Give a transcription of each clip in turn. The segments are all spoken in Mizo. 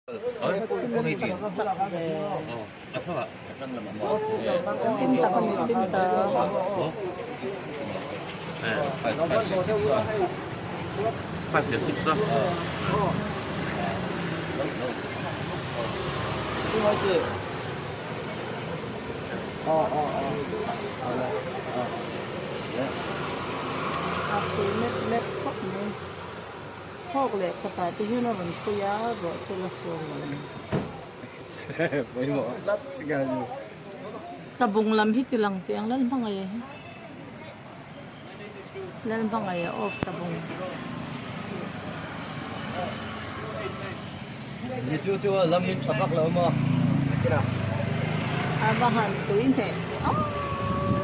Chak ve. Thim tak a ni thim tak. A phui mep mep khawp mai. Thawk leh khatah te hian a rawn phui a, ruah chu la sur lo ang. Tlabung lam hi ti lang teh ang Lalhmangaih hi. Lalhmangaih a off tlabung. A va han tui hneh aw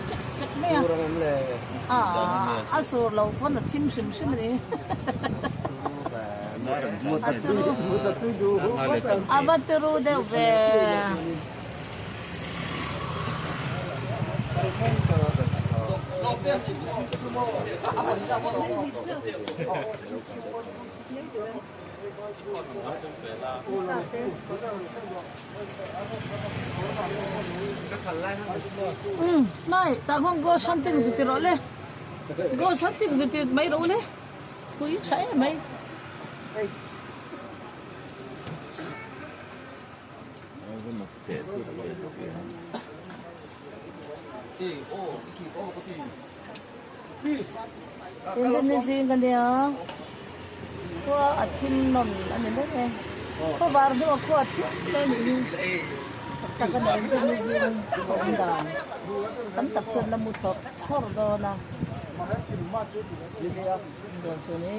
chek chek mai a. A sur loh pawn a thim hrim hrim a ni. A va turu deuh ve. Umm mai tah khawn ghost hunting zu ti rawh le ghost hunting zu ti mai rawh u le pui tha em mai. Engemaw zing a nia khua a thim nawn a ni mai e khaw var hnuah khua a thim mai a nih hi tak a ni engemaw zing a awm dan tam tak chuan la mu thlawrh thlawrh dawn a dawn chu ni.